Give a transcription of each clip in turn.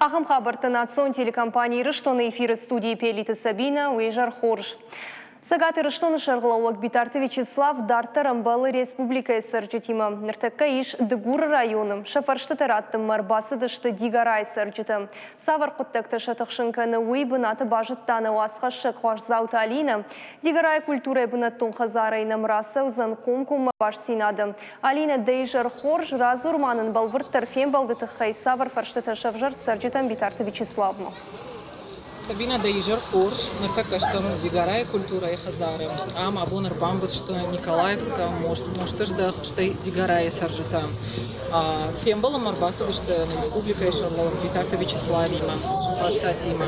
Ахӕм хабӕрттӕ национ телекомпани Ирыстоны эфиры студийы Пелиты Сабинӕ, уе зӕр хорз. Цӕгат Ирыстоны сӕргълӕууӕг Битарты Вячеслав дарддӕр ӕмбӕлы республикӕйы цӕрджытимӕ. Ныртӕккӕ ис Дыгуры районы. Сӕ фӕрстытӕ раттынмӕ ӕрбацыдысты Дигорайы цӕрджытӕ. Цавӕр хъуыддӕгтӕ сӕ тыхсын кӕны, уый бынаты базыдта нӕ уацхӕссӕг Хуасдзауты Алинӕ. Дигорайы культурӕйы бынӕттон хӕдзарӕй нӕм рацӕудзӕн комкоммӕ бастдзинады. Алинӕ, дӕ изӕр хорз, радзур ма нын бӕлвырддӕр фембӕлды тыххӕй, цавӕр фӕрстытӕ сӕвзӕрд цӕрджытӕм Битарты Вячеславмӕ? Сабинӕ, дӕ изӕр хорз. Ныртӕккӕ стӕм Дигорайы культурӕйы хӕдзары. Ам абон ӕрбамбырд сты Николаевскы, Мостыздӕх, стӕй Дигорайы цӕрджытӕ. Фембӕлынмӕ ӕрбацыдысты нӕ республикӕйы сӕргълӕууӕг Битарты Вячеславимӕ, фарстатимӕ.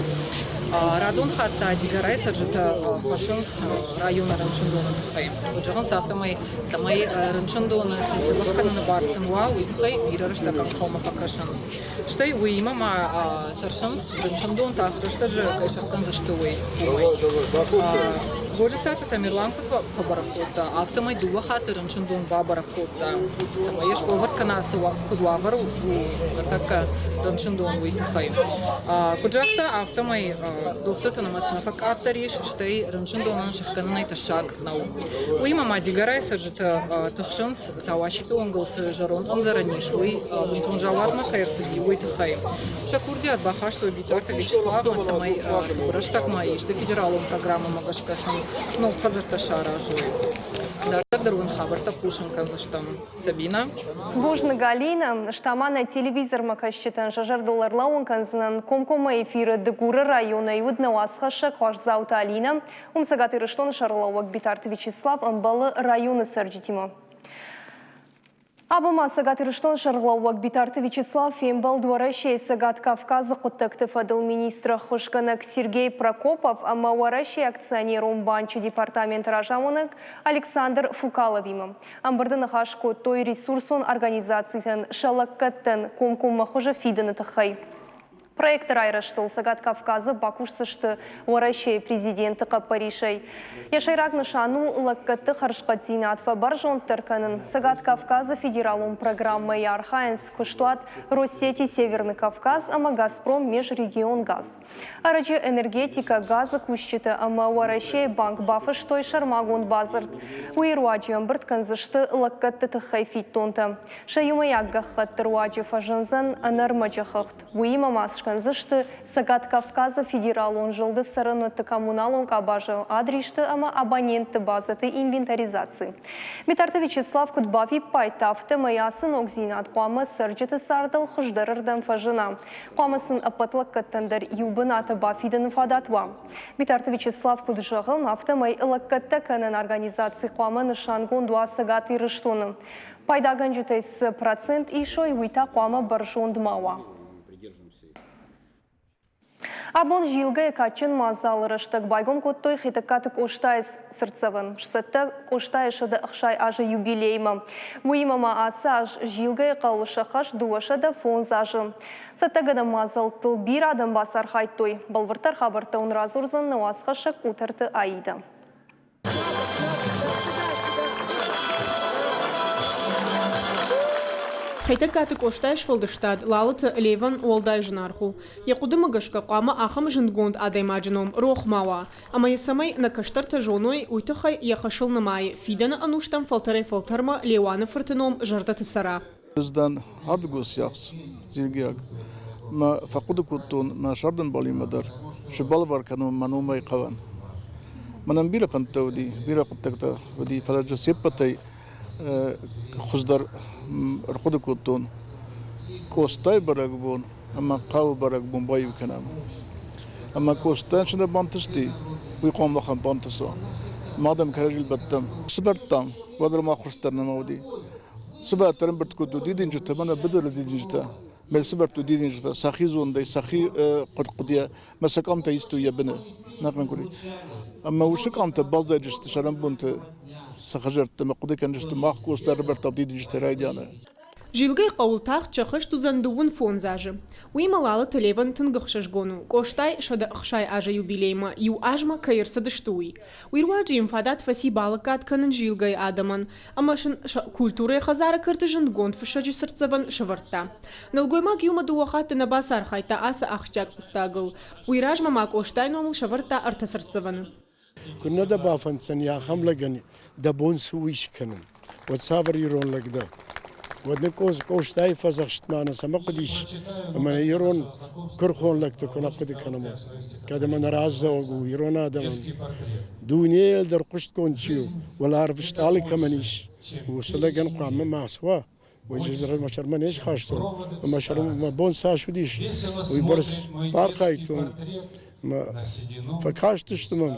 Радон хатт та Дигорайы цӕрджытӕ фӕрсынц районы рынчындоны тыххӕй. Куыд зӕгъынц, афтӕмӕй цӕмӕй рынчындоны дзӕбӕх кӕныны бар сын уа, уый тыххӕй бирӕ рӕстӕг ӕнхъӕлмӕ фӕкӕсынц. Стӕй уыимӕ ма тӕрсынц, рынчындон тагъд рӕстӕджы кӕй сӕхгӕндзысты, уый. Уымӕй. Годжысаты Тамерлан куыд фӕбӕрӕг кодта, афтӕмӕй дыууӕ хатты рынчындон бабӕрӕг кодта, цӕмӕй йӕ сбӕлвырд кӕна, цы куыд уавӕр у ныртӕккӕ рынчындон, уый тыххӕй. Куыд загъта, афтӕмӕй дохтырты нымӕц нӕ фӕкъаддӕр ис, стӕй рынчындонӕн сӕхгӕнынӕй тӕссаг нӕу. Уыимӕ ма Дигорайы цӕрджытӕ тыхсынц, Тауаситы онгыл цы зӕронд ӕмдзӕрӕн ис, уый бынтон заууатмӕ кӕй ӕрцыди, уый тыххӕй. Сӕ курдиат бахастой Битарты Вячеславмӕ, цӕмӕй цыбыр рӕстӕгмӕ исты федералон программӕмӕ гӕсгӕ сын ног хӕдзӕрттӕ саразой. Дарддӕр дӕр уын хабӕрттӕ хъусын кӕндзыстӕм. Сабина. Бузныг, Алинӕ. Ӕз та ма нӕ телевизормӕ кӕсджытӕн сӕ зӕрдыл ӕрлӕууын кӕндзынӕн, комкоммӕ эфиры Дыгуры районӕй уыд нӕ уацхӕссӕг Хуасдзауты Алинӕ. Уым Цӕгат Ирыстоны сӕргълӕууӕг Битарты Вячеслав ӕмбӕлы районы цӕрджытимӕ. Абон ма Цӕгат Ирыстоны сӕргълӕууӕг Битарты Вячеслав фембӕлд Уӕрӕсейы Цӕгат Кавказы хъуыддӕгты фӕдыл министры ӕххуысгӕнӕг Сергей Прокопов ӕмӕ Уӕрӕсейы акционерон банчы департаменты разамонӕг Александр Фукаловимӕ. Ӕмбырды ныхас кодтой ресурсон организацитӕн сӕ лӕггӕдтӕн комкоммӕ хуызы фидыны тыххӕй. Проекты райрӕзтыл Цӕгат Кавказы бакусдзысты Уӕрӕсейы президенты хъӕппӕрисӕй. Йӕ сӕйраг нысан у лӕггӕдты хӕрзхъӕддзинад фӕбӕрзонддӕр кӕнын. Цӕгат Кавказы федералон программӕйы архайынц куыстуат Россети Северный Кавказ ӕмӕ Газпром Межрегионгаз. Ӕрӕджы энергетикӕ, газы кусджытӕ ӕмӕ Уӕрӕсейы банк бафыстой сӕрмагонд бадзырд. Уый руаджы ӕмбырд кӕндзысты лӕггӕдты тыххӕй фиддонтӕ. Сӕ иумӕйаг гӕххӕтты руаджы фӕзындзӕн ӕнӕрмӕджы хыгъд. Уыимӕ ма скӕндзысты Цӕгат Кавказы федералон зылды цӕрӕнуӕтты коммуналон къабазы адристы ӕмӕ абонентты базӕты инвентаризаци. Битарты Вячеслав куыд бафиппайдта, афтӕмӕй ацы ногдзинад хъуамӕ цӕрджыты цардыл хуыздӕрырдӕм фӕзына. Хъуамӕ сын ӕппӕт лӕггӕдтӕн дӕр иу бынаты бафидыны фадат уа. Битарты Вячеслав куыд зӕгъы, афтӕмӕй лӕггӕдтӕ кӕнӕн организаци хъуамӕ нысангонд уа Цӕгат Ирыстоны. Пайдагӕнджытӕй цы процент исой, уый та хъуамӕ бӕрзонд ма уа. Абон Зилгӕйы кадджын мадзалы рӕстӕг байгом кодтой Хетӕгкаты Къостайы цыртдзӕвӕн. Сцӕттӕ Къостайы 160 азы юбилеймӕ. Уыимӕ ма ацы аз Зилгӕйы хъӕуы сӕххӕст 205 азы. Цӕттӕгӕнӕн мадзӕлттыл бирӕ адӕм бацархайдтой. Бӕлвырддӕр хабӕрттӕ уын радзурдзӕн нӕ уацхӕссӕг Къутӕрты Аидӕ. Хетӕгкаты Къостайы сфӕлдыстад Лалыты Левӕн уӕлдай зынаргъ у. Йӕ хъуыдымӕ гӕсгӕ хъуамӕ ахӕм зындгонд адӕймаджы ном рох ма уа. Ӕмӕ йӕ цӕмӕй нӕ кӕстӕртӕ зоной, уый тыххӕй йӕ хӕсыл нымайы, фидӕны ӕнустӕм фӕлтӕрӕй-фӕлтӕрмӕ Леуаны фырты ном зӕрдӕты цӕра. Ӕз дӕн ардыгон зилгиаг. Мӕ фӕхъуыды кодтон мӕ сӕрдӕмбалимӕ дӕр, сбӕлвар кӕнон мӕ номӕй хъӕуӕн. Мӕнӕн бирӕ фӕндтӕ уыди, бирӕ хъуыддӕгтӕ уыди, фӕлӕ дзы се ппӕтӕй хуыздӕр ӕрхъуыды кодтон Къостайы бӕрӕгбон ӕмӕ хъӕуы бӕрӕгбон баиу кӕнӕм. Ӕмӕ Къостайӕн цы нӕ бантысти, уый хъуамӕ махӕн бантыса. Мадӕм кӕрӕдзийыл бӕттӕм. Сывӕрдтам, уӕд ма ххуырст дӕр нӕма уыди. Сывӕллӕттӕ ӕмбырд кодтой дидинджытӕ, мӕнӕ быдыры дидинджытӕ. Мӕ сывӕрдтой дидинджытӕ сӕхи зондӕй, сӕхи хъуыд-хъуыдыйӕ, мӕ сӕ къамтӕ истой йӕ быны. Нӕхъӕн Ӕмӕ уыцы къамтӕ баззадысты сӕрӕнбонты сӕ хӕдзӕртты, мӕ хъуыды кӕндзысты, мах Къоста ӕрӕвӕрдтам дидинджытӕ райдианы. Зилгӕйы хъӕуыл тагъд сӕххӕст уыдзӕн 25 азы. Уыимӕ Лалыты Левӕн тынг ӕхсызгон у, Къостайы 160 азы юбилеймӕ иу азмӕ кӕй ӕрцыдысты, уый. Уый руаджы йын фадат фӕци балӕггад кӕнын Зилгӕйы адӕмӕн ӕмӕ сын сӕ культурӕйы хӕдзары кӕрты зындгонд фыссӕджы цыртдзӕвӕн сӕвӕрдта. Нӕлгоймаг иумӕ дыууӕ хатты нӕ бацархайдта ацы ахсджиаг хъуыддагыл. Уый размӕ ма Къостайы номыл сӕвӕрдта ӕртӕ цыртдзӕвӕны. Куыннӕ дӕ бафӕнддзӕни ахӕм лӕгӕн дӕ бон цы уый скӕнын? Уӕд цавӕр ирон лӕг дӕ? Уӕд нын Къостайы фӕдзӕхст ма нӕ цӕмӕ хъуыдис, ӕмӕ нӕ ирон куырыхон лӕгтӕ куы нӕ хъуыды кӕнӕм, уӕд. Кӕд ӕмӕ нӕ раздзӕуӕг у ирон адӕмӕн, дунейыл дӕр хъуыстгонд чи у, уӕларв стъалы кӕмӕн ис, уыцы лӕгӕн хъуамӕ ма суа. Уый мӕ сӕрмӕ не схастон, ӕмӕ мӕ бон цас уыдис, уыйбӕрц баархайдтон. Ӕмӕ фӕкастысты мӕм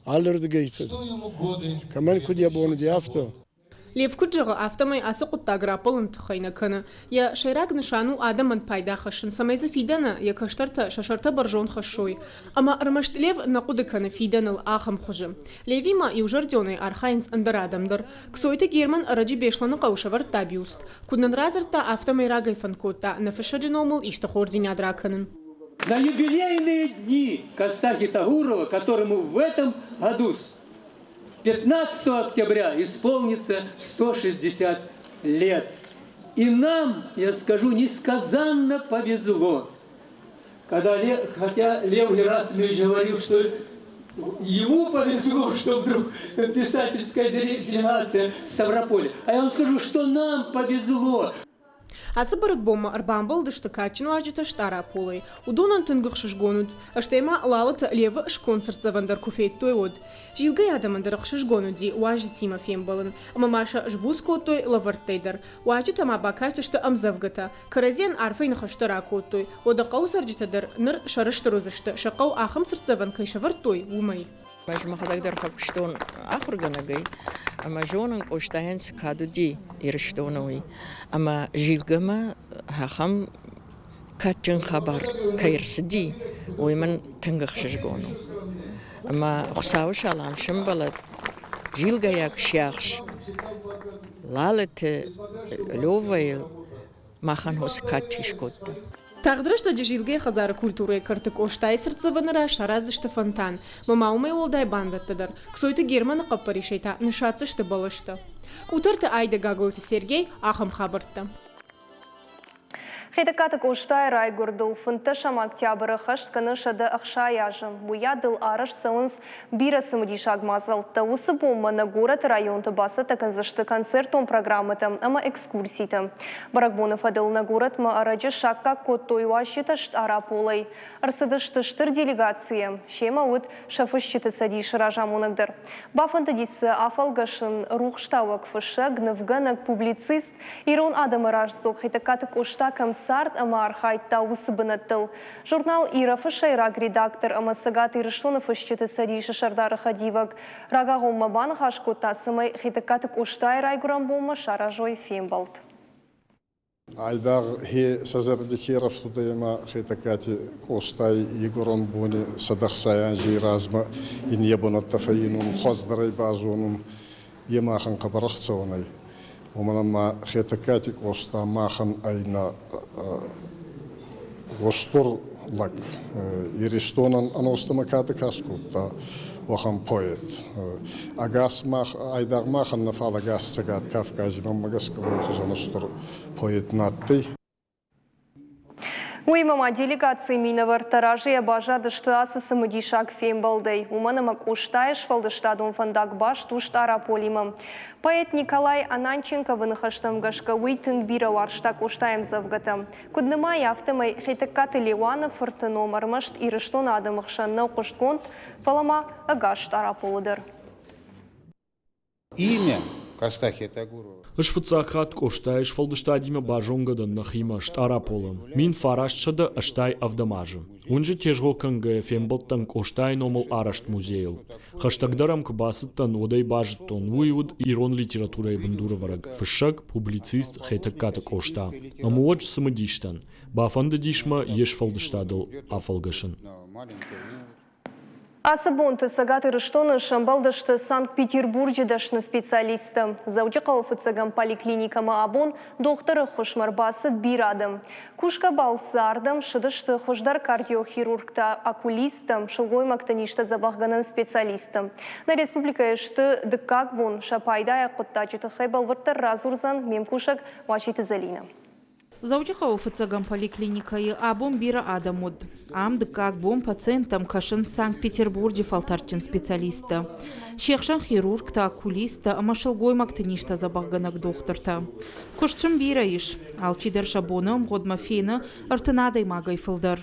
алырдыгӕйты, кӕмӕн куыд йӕ бон уыди, афтӕ. Лев куыд зӕгъы, афтӕмӕй ацы хъуыддаг раппӕлыны тыххӕй нӕ кӕны. Йӕ сӕйраг нысан у адӕмӕн пайда хӕссын, цӕмӕй дзы фидӕны йӕ кӕстӕртӕ сӕ сӕртӕ бӕрзонд хӕссой. Ӕмӕ ӕрмӕст Лев нӕ хъуыды кӕны фидӕныл ахӕм хуызы. Левимӕ иузӕрдионӕй архайынц ӕндӕр адӕм дӕр. Кцойты Герман ӕрӕджы Беслӕныхъӕуы сӕвӕрдта бюст. Куыд нын радзырдта, афтӕмӕй рагӕй фӕнд кодта нӕ фыссӕджы номыл исты хорздзинад ракӕнын. На юбилейные дни Костахи Тагурова, которому в этом году 15 октября исполнится 160 лет. И нам, я скажу, несказанно повезло. Когда Лев, хотя Лев Герасимович говорил, что ему повезло, что вдруг писательская делегация Ставрополя. А я вам скажу, что нам повезло. Ацы бӕрӕгбонмӕ ӕрбамбӕлдысты кадджын уазджытӕ Стъараполӕй. Уыдонӕн тынг ӕхсызгон уыд, стӕй ма Лалыты Левы сконд цыртдзӕвӕн дӕр куы федтой, уӕд. Зилгӕйы адӕмӕн дӕр ӕхсызгон уыди уазджытимӕ фембӕлын, ӕмӕ ма сӕ сбуц кодтой лӕвӕрттӕй дӕр. Уазджытӕ ма бакастысты ӕмдзӕвгӕтӕ, кӕрӕдзийӕн арфӕйы ныхӕстӕ ракодтой. Уӕдӕ хъӕуы цӕрджытӕ дӕр ныр сӕрыстыр уыдзысты, сӕ хъӕу ахӕм цыртдзӕвӕн кӕй сӕвӕрдтой, уымӕй. Ӕз мӕхӕдӕг дӕр фӕкуыстон ахуыргӕнӕгӕй ӕмӕ зонын, Къостайӕн цы кад уыди Ирыстоны, уый. Ӕмӕ Зилгӕмӕ ахӕм кадджын хабар кӕй ӕрцыди, уый мын тынг ӕхсызгон у. Ӕмӕ Хуыцауы салам сӕмбӕлӕд зилгӕйаг сиахс Лалыты Лёвайыл махӕн уыцы кад чи скодта. Тагъд рӕстӕджы Зилгӕйы хӕдзары культурӕйы кӕрты Къостайы цыртдзӕвӕны раз сараздзысты фонтан, ӕмӕ ма уымӕй уӕлдай бандӕттӕ дӕр. Кцойты Германы хъӕппӕрисӕй та ныссадздзысты бӕлӕстӕ. Къутӕрты Айдӕ Гаглойты Сергей ахӕм хабӕрттӕ. Хетӕгкаты Къостайы райгуырдыл 15 октябры хӕст кӕны 160 азы. Уыйадыл арӕзт цӕуынц бирӕ цымыдисаг мадзӕлттӕ. Уыцы бонмӕ нӕ горӕты районты бацӕттӕ кӕндзысты концертон программӕтӕ ӕмӕ экскурситӕ. Бӕрӕгбоны фӕдыл нӕ горӕтмӕ ӕрӕджы саккаг кодтой уазджытӕ Стъараполӕй. Ӕрцыдысты стыр делегацийӕ. Семӕ уыд сӕ фысджыты цӕдисы разамонӕг дӕр. Бафӕндыдис сӕ афӕлгӕсын рухстауӕг фыссӕг, нывгӕнӕг, публицист, ирон адӕмы раздзог Хетӕгкаты Къоста кӕм цард ӕмӕ архайдта, уыцы бынӕттыл. Журнал Ирӕф-ы сӕйраг редактор ӕмӕ Цӕгат Ирыстоны фысджыты цӕдисы сӕрдары хӕдивӕг рагагъоммӕ баныхас кодта, цӕмӕй Хетӕгкаты Къостайы райгуырӕн бонмӕ саразой фембӕлд. Айдагъ хе сӕ зӕрди ке рӕфтудӕй ӕма Хетӕгкати Къостай игурӕн бони 160 анзей размӕ ин е бунӕттӕ фӕййинун, хуӕздӕрӕй базонун, е махӕн хъӕбӕр ӕхцӕуӕн ӕй. Уомӕн ӕма Хетӕгкати Къоста махӕн ӕй нӕ устур лӕг. Иристонӕн ӕностӕмӕ кадӕ ка скодта, уӕхӕн поэт. Ӕгас мах, айдагъ махӕн нӕ, фал ӕгас Цӕгат Кавкази мӕнмӕ гӕсгӕ уой хузӕн устур поэт нӕ адтӕй. Уыимӕ ма делегацийы минӕвӕрттӕ разыйӕ баззадысты ацы цымыдисаг фембӕлдӕй, уымӕн ӕмӕ Къостайы сфӕлдыстадон фӕндаг баст у Стъараполимӕ. Поэт Николай Ананченковы ныхӕстӕм гӕсгӕ уый тынг бирӕ уарзта Къостайы ӕмдзӕвгӕтӕ. Куыд нымайы, афтӕмӕй Хетӕгкаты Леуаны фырты ном ӕрмӕст Ирыстоны адӕмы хсӕн нӕу хъуыстгонд, фӕлӕ ма ӕгас Стъараполы дӕр. Имя Костахи Тагурова. Ӕз фыццаг хатт Къостайы сфӕлдыстадимӕ базонгӕ дӕн нӕхимӕ, Стъараполы, 1987 азы. Уынджы тезгъо кӕнгӕйӕ фембӕлдтӕн Къостайы номыл арӕзт музейыл. Хӕстӕгдӕр ӕм куы бацыдтӕн, уӕд ӕй базыдтон, уый уыд ирон литературӕйы бындурӕвӕрӕг, фыссӕг, публицист Хетӕгкаты Къоста. Ӕмӕ уӕд сцымыдис дӕн, бафӕндыдис мӕ йе сфӕлдыстадыл афӕлгӕсын. Ацы бонты Цӕгат Ирыстоны сӕмбӕлдысты Санкт-Петербурджы дӕсны специалисттӕ. Дзӕуджыхъӕуы фыццӕгӕм поликлиникӕмӕ абон дохтыры ӕххуысмӕ ӕрбацыд бирӕ адӕм. Кусгӕ балцы ардӕм ссыдысты хуыздӕр кардиохирургтӕ, окулисттӕ, сылгоймӕгты низтӕ дзӕбӕхгӕнӕн специалисттӕ. Нӕ республикӕйы сты дыккаг бон. Сӕ пайдайаг хъуыддаджы тыххӕй бӕлвырддӕр радзурдзӕн ме мкусӕг Уаситы Зӕлинӕ. Дзӕуджыхъӕуы фыццӕгӕм поликлиникӕйы абон бирӕ адӕм уыд. Ам дыккаг бон пациенттӕм кӕсынц Санкт-Петербурджы фӕлтӕрдджын специалисттӕ. Се хсӕн хирургтӕ, окулисттӕ ӕмӕ сылгоймӕгты низтӕ дзӕбӕхгӕнӕг дохтыртӕ. Куыст сын бирӕ ис. Алчидӕр сӕ боны ӕмгъуыдмӕ фены 30 адӕймагӕй фылдӕр.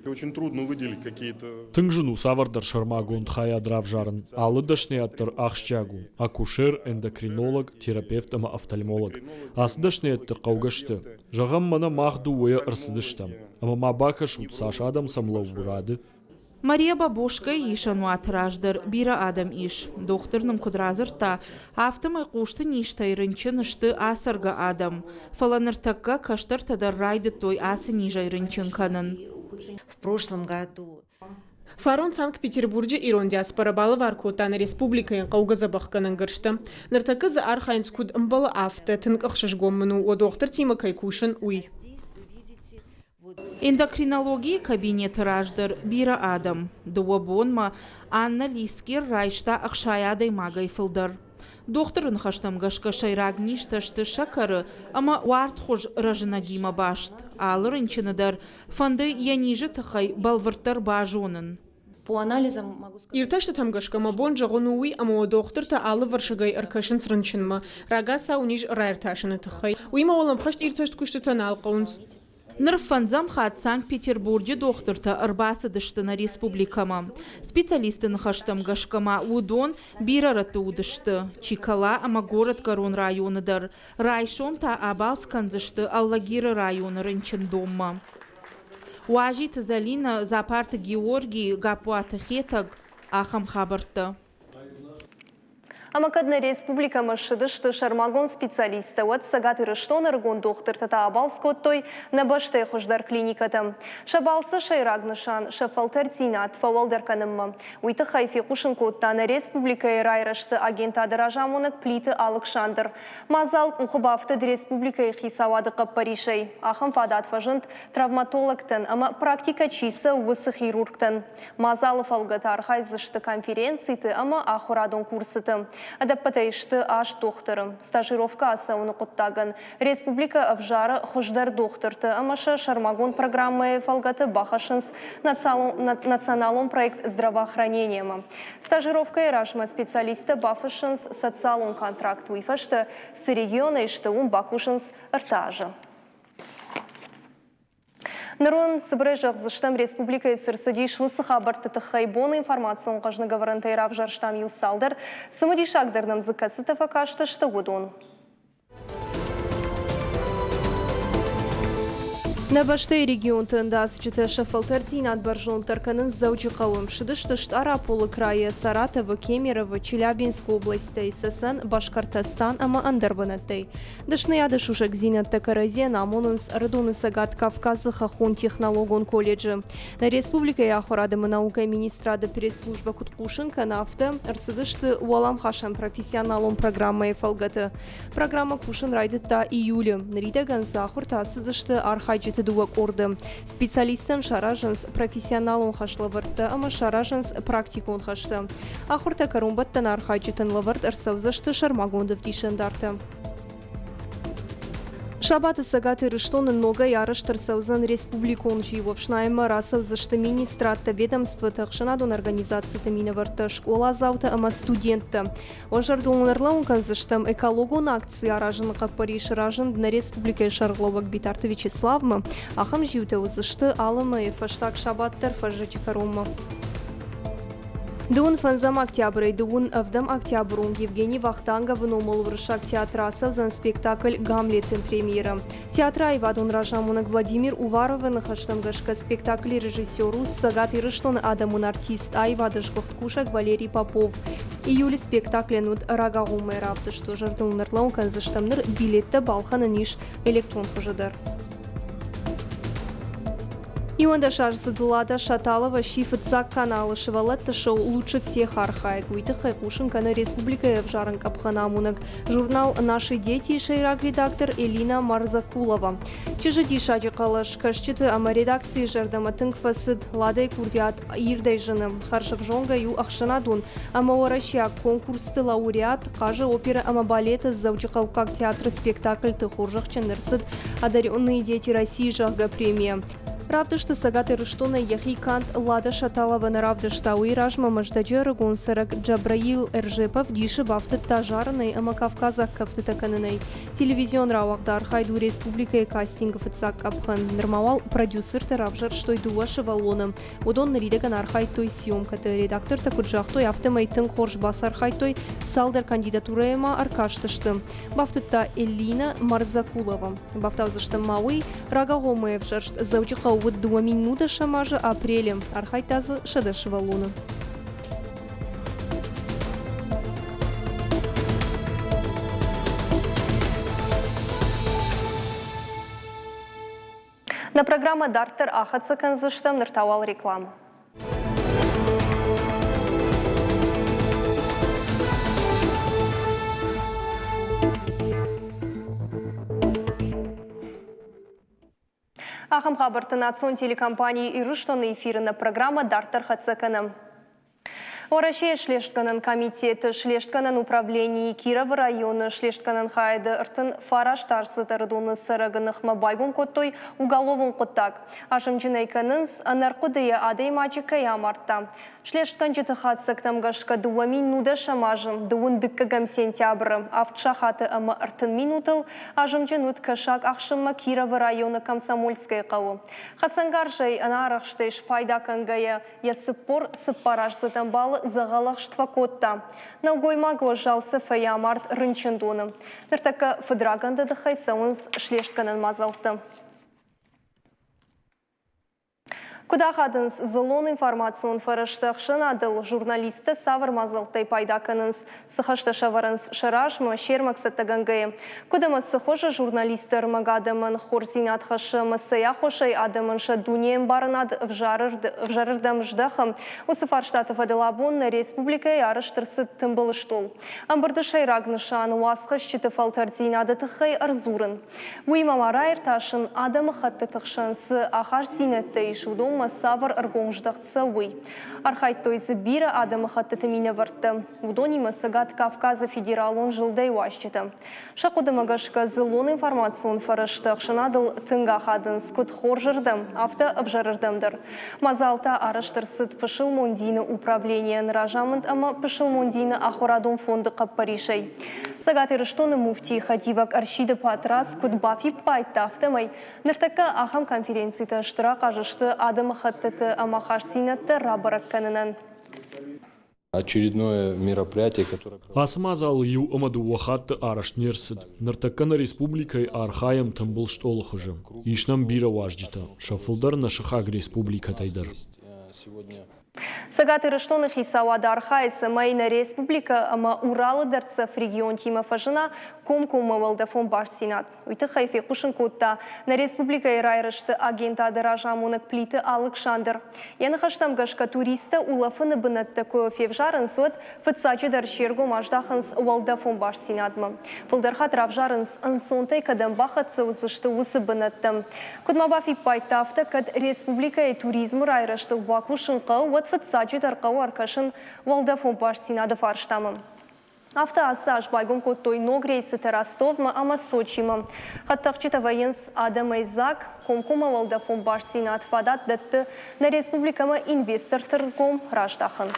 Очень трудно выделить какие-то... Тынг зын у цавӕрдӕр сӕрмагонд хайад равзарын. Алы дӕсныйад дӕр ахсджиаг у. Акушер, эндокринолог, терапевт ӕмӕ офтальмолог. Ацы дӕсныйӕдты хъӕугӕ сты. Зӕгъӕм, мӕнӕ мах дыууӕйӕ ӕрцыдыстӕм. Ӕмӕ ма бакӕсут, цас адӕм сӕм лӕууы рады. Мария Бабошкайы исӕнуаты раз дӕр бирӕ адӕм ис. Дохтыр нын куыд радзырдта, афтӕмӕй хъусты низтӕй рынчын сты ацӕргӕ адӕм. Фӕлӕ ныртӕккӕ кӕстӕртӕ дӕр райдыдтой ацы низӕй рынчын кӕнын. В прошлом году Фарон Санкт-Петербурджы ирон диаспорӕ балӕвар кодта нӕ республикӕйӕн хъӕугӕ дзӕбӕхгӕнӕн гӕрзтӕ. Ныртӕккӕ дзы архайынц куыд ӕмбӕлы, афтӕ. Тынг ӕхсызгон мын у, уӕ дохтыртимӕ кӕй кусын, уый. Эндокринологийы кабинеты раз дӕр бирӕ адӕм. Дыууӕ бонмӕ Анна Лискер райста 60 адӕймагӕй фылдӕр. Дохтыры ныхӕстӕм гӕсгӕ сӕйраг низтӕ сты сӕкӕры ӕмӕ уартхуыз рӕзынӕгимӕ баст. Алы рынчыны дӕр фӕнды йӕ низы тыххӕй бӕлвырддӕр базонын. Иртӕстытӕм гӕсгӕ мӕ бон зӕгъын у уый, ӕмӕ уӕ дохтыртӕ алывӕрсыгӕй ӕркӕсынц рынчынмӕ, рагацау низ раиртасыны тыххӕй. Уыимӕ уӕлӕмхӕст иртӕст куыстытӕ нал хъӕуынц. Ныр фӕндзӕм хатт Санкт-Петербурджы дохтыртӕ ӕрбацыдысты нӕ республикӕмӕ. Специалистты ныхӕстӕм гӕсгӕ ма уыдон бирӕ рӕтты уыдысты, Чикола ӕмӕ Горӕтгӕрон районы дӕр. Райсом та абалц кӕндзысты Алагиры районы рынчындонмӕ. Уазиты Зӕлинӕ, Дзапарты Георги, Гаппуаты Хетӕг, ахӕм хабӕрттӕ. Ӕмӕ кӕд нӕ республикӕмӕ ссыдысты сӕрмагонд специалисттӕ, уӕд Цӕгат Ирыстоны ӕрыгон дохтыртӕ та абалц кодтой нӕ бӕстӕйы хуыздӕр клиникӕтӕм. Сӕ балцы сӕйраг нысан – сӕ фӕлтӕрддзинад фӕуӕлдӕр кӕнынмӕ. Уый тыххӕй фехъусын кодта нӕ республикӕйы райрӕзты агентады разамонӕг Плиты Алыксандр. Мадзал къухы бафтыд республикӕйы хицауады хъӕппӕрисӕй. Ахӕм фадат фӕзынд травматологтӕн ӕмӕ практикӕ чи цӕуы, уыцы хирургтӕн. Мадзалы фӕлгӕты архайдзысты конференциты ӕмӕ ахуырадон курсыты. Ӕдӕппӕтӕй сты аст дохтыры. Стажировкӕ ацӕуыны хъуыддагӕн республикӕ ӕвзары хуыздӕр дохтырты ӕмӕ сӕ сӕрмагонд программӕйы фӕлгӕты бахӕссынц националон проект здравоохранение-мӕ. Стажировкӕйы размӕ специалисттӕ бафыссынц социалон контракт, уый фӕстӕ цы регионӕй сты, уым бакусынц ӕртӕ азы. Нырон цыбырӕй зӕгъдзыстӕм, республикӕйы цы рцыдис, уыцы хабӕртты тыххӕй боны информацион хъӕзныгӕвӕрӕнтӕй равзӕрстам иу цалдӕр. Цымыдисагдӕр нӕм дзы кӕцытӕ фӕкастысты, уыдон. Нӕ бӕстӕйы регионты ӕндадзджытӕ сӕ фӕлтӕрддзинад бӕрзонддӕр кӕнынц Дзӕуджыхъӕуы. Ссыдысты Стъараполы крайӕ, Саратовы, Кемеровы, Челябинскы областтӕй, Цӕцӕн, Башкортостан ӕмӕ ӕндӕр бынӕттӕй. Дӕсныйады сусӕгдзинӕдтӕ кӕрӕдзийӕн амонынц Ӕрыдоны Цӕгат Кавказы хӕххон-технологон колледжы. Нӕ республикӕйы ахуырад ӕмӕ наукӕйы министрады пресс-службӕ куыд хъусын кӕны, афтӕ ӕрцыдысты уӕлӕмхасӕн профессионалон программӕйы фӕлгӕты. Программӕ кусын райдыдта июлы. Ныридӕгӕн дзы ахуыртӕ ацыдысты архайджыты дыууӕ къорды. Специалисттӕн саразынц профессионалон хӕслӕвӕрдтӕ ӕмӕ саразынц практикон хӕстӕ. Ахуыртӕ кӕронбӕттӕн архайджытӕн лӕвӕрд ӕрцӕудзысты сӕрмагонд ӕвдисӕндартӕ. Сабаты Цӕгат Ирыстоны ногӕй арӕзт ӕрцӕудзӕн республикон зиу. Ӕфснайынмӕ рацӕудзысты министрадтӕ, ведомствоты, ӕхсӕнадон организациты минӕвӕрттӕ, скъоладзаутӕ ӕмӕ студенттӕ. Уӕ зӕрдыл уын ӕрлӕууын кӕндзыстӕм, экологон акци аразыны хъӕппӕрис разынд нӕ республикӕйы сӕргълӕууӕг Битарты Вячеславмӕ. Ахӕм зиутӕ уыдзысты алы мӕйы фӕстаг сабат дӕр фӕззӕджы кӕронмӕ. Дыууын фӕндзӕм октябрӕй дыууын ӕвдӕм октябры онг Евгений Вахтанговы номыл Уырыссаг театры ацӕудзӕн спектакль «Гамлет»-ы премьерӕ. Театры аивадон разамонӕг Владимир Уваровы ныхӕстӕм гӕсгӕ спектаклы режиссер у Цӕгат Ирыстоны адӕмон артист, аивады сгуыхт кусӕг Валерий Попов. Июлы спектаклӕн уыд рагагъоммӕ равдыст. Зӕрдыл ын ӕрлӕууын кӕндзыстӕм, ныр билеттӕ балхӕнӕн ис электрон хуызы дӕр. Иуӕндӕсаздзыд Лада Шаталова сси фыццаг каналы сывӕллӕтты шоу «Лучше всех» архайӕг. Уый тыххӕй хъусын кӕны республикӕйы ӕвзарӕн къӕпхӕн амонӕг журнал «Наши дети» сӕйраг редактор Элина Марзакулова. Чызджы диссаджы хъӕлӕс кӕсджыты ӕмӕ редакцийы зӕрдӕмӕ тынг фӕцыд. Ладӕйы курдиат ирдӕй зыны. Хӕрзӕвзонгӕй у ӕхсӕнадон ӕмӕ уӕрӕсейаг конкурсты лауреат, хъазы оперӕ ӕмӕ балеты Дзӕуджыхъӕуккаг театры спектакльты хорзӕхджын ӕрцыд «Одаренные дети России», зӕгъгӕ, премийӕ. Равдысты Цӕгат Ирыстонӕй йӕхи канд Лада Шаталова нӕ равдыста, уый размӕ Мӕздӕджы ӕрыгон цӕрӕг Джабраил Эржепов дисы бафтыдта зарынӕй ӕмӕ кавказаг кӕфтытӕ кӕнынӕй. Телевизион рауагъды архайд у республикӕйы кастингы фыццаг къӕпхӕн. Нырма уал продюсертӕ равзӕрстой дыууӕ сывӕллоны. Уыдон ныридӕгӕн архайдтой съемкӕты. Редактортӕ куыд загътой, афтӕмӕй тынг хорз бацархайдтой, цалдӕр кандидатурӕйы ма ӕркастысты. Бафтыдта Эллина Марзакулова. Бафтаудзыстӕм ма уый, рагагъоммӕ ӕвзӕрст Дзӕуджыхъӕуы уыд 2010 азы апрелы. Архайдта дзы 100 сывӕллоны. Нӕ программӕ дарддӕр ахӕццӕ кӕндзыстӕм, ныр та уал рекламӕ. Ахӕм хабӕртты национ телекомпани Ирыстоны эфиры нӕ программӕ дарддӕр хӕццӕ кӕнӕм. Уӕрӕсейы слестгӕнӕн комитеты слестгӕнӕн управленийы Кировы районы слестгӕнӕн хайады 39 аздзыд Ӕрыдоны цӕрӕгы ныхмӕ байгом кодтой уголовон хъуыддаг. Азымджын ӕй кӕнынц, ӕнӕрхъуыдыйӕ адӕймаджы кӕй амардта. Слестгӕнджыты хатдзӕгтӕм гӕсгӕ 2010 азы дыууын дыккӕгӕм сентябры авд сахаты ӕмӕ 30 минутыл азымджын уыд кӕсаг ахсынмӕ Кировы районы Комсомольскӕйы хъӕуы. Хӕцӕнгарзӕй ӕнӕарӕхстӕй спайда кӕнгӕйӕ йӕ 44 аздзыд ӕмбалы дзӕгъӕлӕхст фӕкодта. Нӕлгоймаг уӕззау цӕфӕй амард рынчындоны. Ныртӕккӕ фыдракӕнды тыххӕй цӕуынц слестгӕнӕн мадзӕлттӕ. Куыд ахадынц дзыллон информацион фӕрӕзтӕ ӕхсӕнадыл, журналисттӕ цавӕр мадзӕлттӕй пайда кӕнынц, цы хӕстӕ сӕвӕрынц сӕ размӕ, се рмӕг цӕттӕгӕнгӕйӕ? Куыд ӕмӕ цы хуызы журналистты ӕрмӕг адӕмӕн хорздзинад хӕссы ӕмӕ цӕй аххосӕй адӕмӕн сӕ дунеӕмбарынад ӕвзӕрырдӕм здӕхы, уыцы фарстаты фӕдыл абон нӕ республикӕйы арӕзт ӕрцыд тымбыл стъол. Ӕмбырды сӕйраг нысан уацхӕсджыты фӕлтӕрддзинады тыххӕй ӕрдзурын. Уыимӕ ма раиртасын, адӕмыхӕттыты хсӕн цы ахастдзинӕдтӕ ис, уыдонмӕ цавӕр ӕргом здӕхт цӕуы, уый. Архайдтой дзы бирӕ адӕмыхӕттыты минӕвӕрттӕ, уыдонимӕ Цӕгат Кавказы федералон зылдӕй уазджытӕ. Сӕ хъуыдымӕ гӕсгӕ дзыллон информацион фӕрӕзтӕ ӕхсӕнадыл тынг ахадынц куыд хорзырдӕм, афтӕ ӕвзӕрырдӕм дӕр. Мадзал та арӕзт ӕрцыд пысылмон дины управленийӕн разамынд ӕмӕ пысылмон дины ахуырадон фонды хъӕппӕрисӕй. Цӕгат Ирыстоны муфтийы хӕдивӕг Ӕрсиды Патрас куыд бафиппайдта, афтӕмӕй ныртӕккӕ ахӕм конференцитӕ стыр ахъаз сты адӕмыхӕттыты ӕмахастдзинӕдтӕ рабӕрӕг кӕнынӕн. Очередное мероприятие, которое... Ацы мадзалы иу ӕмӕ дыууӕ хатты арӕзт не рцыд. Ныртӕккӕ нӕ республикӕйы архайӕм тымбыл стъолы хуызы. Ис нӕм бирӕ уазджытӕ, сӕ фылдӕр нӕ сыхаг республикӕтӕй дӕр. Цӕгат Ирыстоны хицауад архайы, цӕмӕй нӕ республикӕ ӕмӕ Уралы дӕрддзӕф регионтимӕ фӕзына комкоммӕ уӕлдӕфон бастдзинад. Уый тыххӕй фехъусын кодта нӕ республикӕйы райрӕзты агентады разамонӕг Плиты Алыксандр. Йӕ ныхӕстӕм гӕсгӕ туристтӕ улӕфыны бынӕттӕ куы февзарынц, уӕд фыццаджыдӕр се ргом аздахынц уӕлдӕфон бастдзинадмӕ. Фылдӕр хатт равзарынц, ӕнцонтӕй кӕдӕм бахӕццӕ уыдзысты, уыцы бынӕттӕм. Куыд ма бафиппайдта, афтӕ кӕд республикӕйы туризмы райрӕзтыл бакусын хъӕуы, уӕд фыццаджыдӕр хъӕуы ӕркӕсын уӕлдӕфон бастдзинады фарстамӕ. Афтӕ ацы аз байгом кодтой ног рейсытӕ Ростовмӕ ӕмӕ Сочимӕ. Хӕдтӕхджытӕ вӕййынц адӕмӕй дзаг, комкоммӕ уӕлдӕфон бастдзинад фадат дӕтты нӕ республикӕмӕ инвесторты ргом раздахын.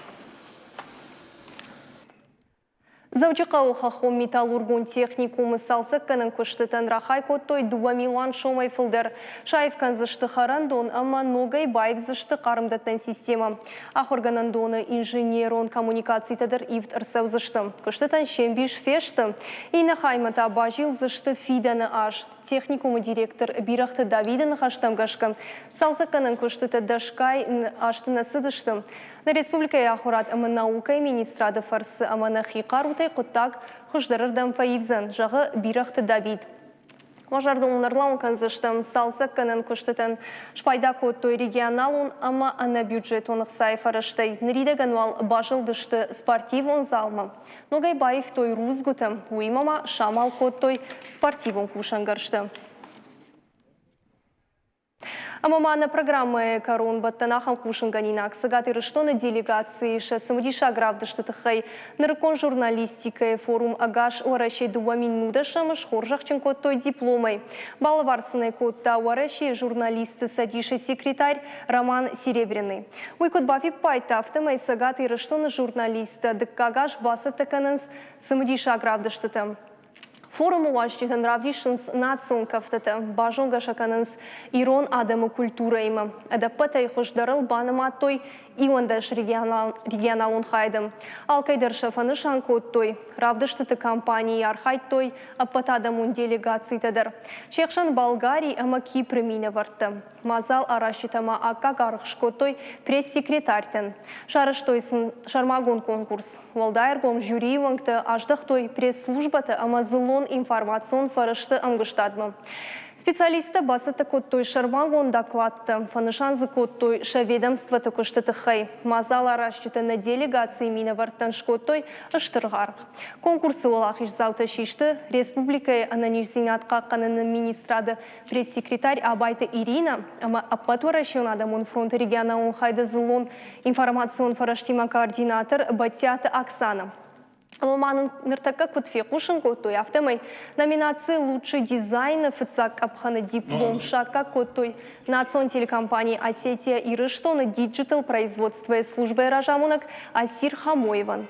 Дзӕуджыхъӕуы хӕххон металлургон техникумы цалцӕггӕнӕн куыстытӕн рахай кодтой 2 милуан сомӕй фылдӕр. Саив кӕндзысты хӕрӕндон ӕмӕ ногӕй баивдзысты хъармдӕттӕн системӕ. Ахуыргӕнӕндоны инженерон коммуникацитӕ дӕр ивд ӕрцӕудзысты. Куыстытӕн се мбис фесты, иннӕ хаймӕ та базилдзысты фидӕны аз. Техникумы директор Бирӕгъты Давиды ныхӕстӕм гӕсгӕ, цалцӕггӕнӕн куыстытӕ дӕсгай азты нӕ цыдысты. Нӕ республикӕйы ахуырад ӕмӕ наукӕйы министрады фӕрцы ӕмӕ нӕхи хъарутӕй хъуыддаг хуыздӕрырдӕм фӕивдзӕн, зӕгъы Бирӕгъты Давид. Уӕ зӕрдыл уын ӕрлӕууын кӕндзыстӕм, цалцӕггӕнӕн куыстытӕн спайда кодтой регионалон ӕмӕ ӕнӕбюджетон ӕхцайы фӕрӕзтӕй. Ныридӕгӕн уал базылдысты спортивон залмӕ. Ногӕй баивтой рудзгуытӕ, уыимӕ ма самал кодтой спортивон кусӕнгӕрзтӕ. Ӕмӕ ма нӕ программӕйы кӕронбӕттӕн ахӕм хъусынгӕнинаг Цӕгат Ирыстоны делегацийы сӕ цымыдисаг равдысты тыххӕй нырыккон журналистикӕйы форум Ӕгас Уӕрӕсе 2019-ы схорзӕхджын кодтой дипломӕй. Балӕвар сын ӕй кодта Уӕрӕсейы журналистты цӕдисы секретарь Роман Серебряный. Уый куыд бафиппайдта, афтӕмӕй Цӕгат Ирыстоны журналисттӕ дыккаг аз бацӕттӕ кӕнынц цымыдисаг равдыстытӕ. Форумы уазджытӕн равдисынц национ кӕфтытӕ, базонгӕ сӕ кӕнынц ирон адӕмы культурӕимӕ. Ӕдӕппӕтӕй хуыздӕрыл банымадтой 11 регионалон хайады. Алкӕйдӕр сӕ фӕнысан кодтой, равдыстыты кампанийы архайдтой ӕппӕтадӕмон делегацитӕ дӕр. Се хсӕн Болгари ӕмӕ Кипры минӕвӕрттӕ. Мадзал аразджытӕ ма аккаг аргъ скодтой пресс-секретарьтӕн. Сарӕзтой сын сӕрмагонд конкурс. Уӕлдай ӕргом жюрийы уӕнгтӕ аздӕхтой пресс-службӕтӕ ӕмӕ дзыллон информацион фӕрӕзты ӕмгуыстадмӕ. Специалисттӕ бацӕттӕ кодтой сӕрмагонд докладтӕ, фӕнысан дзы кодтой сӕ ведомствоты куысты тыххӕй. Мадзал аразджытӕ нӕ делегацийы минӕвӕрттӕн скодтой стыр аргъ. Конкурсы уӕлахиздзаутӕ систы республикӕйы ӕнӕниздзинад хъахъхъӕныны министрады пресс-секретарь Абайты Ирина ӕмӕ Ӕппӕтуӕрӕсеон адӕмон фронты регионалон хайды дзыллон информацион фӕрӕзтимӕ координатор Бӕттиаты Оксана. Ӕмӕ ма нын ныртӕккӕ куыд фехъусын кодтой, афтӕмӕй номинаци «Лучший дизайн» фыццаг къӕпхӕны диплом саккаг кодтой национ телекомпани «Осетия Ирыстоны» диджитал производствойы службӕйы разамонӕг Асир Хамоевӕн.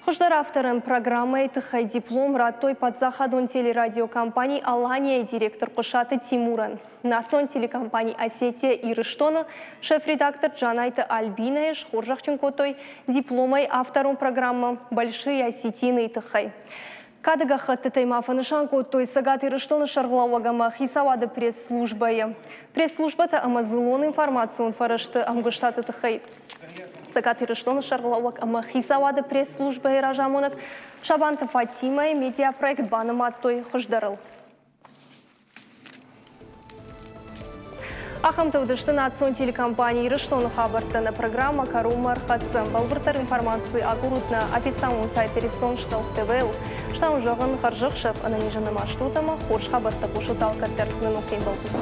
Хуыздӕр авторӕн программӕйы тыххӕй диплом радтой паддзахадон телерадиокомпани «Алания»-йы директор Хъуысаты Тимурӕн. Национ телекомпани «Осетия Ирыстоны» шеф-редактор Джанайты Альбинӕйы схорзӕхджын кодтой дипломӕй авторон программӕ «Большие осетины»-йы тыххӕй. Кады гӕххӕттытӕй ма фӕнысан кодтой Цӕгат Ирыстоны сӕргълӕууӕг ӕмӕ хицауады пресс-службӕйы. Пресс-службӕтӕ ӕмӕ дзыллон информацион фӕрӕзты ӕмгуыстады тыххӕй Цӕгат Ирыстоны сӕргълӕууӕг ӕмӕ хицауады пресс-службӕйы разамонӕг Сабанты Фатимӕйы медиапроект банымадтой хуыздӕрыл. Ахӕмтӕ уыдысты национ телекомпани Ирыстоны хабӕрттӕ. Нӕ программӕ кӕронмӕ ӕрхӕццӕ. Бӕлвырддӕр информаци агурут нӕ официалон сайт Иристон Штелф ТВ-ыл. Стӕм зӕгъын, хӕрзӕхсӕв, ӕнӕнизы нымӕстут ӕмӕ хорз хабӕрттӕ хъусут алкӕддӕр. Нӕ ног фембӕлдмӕ.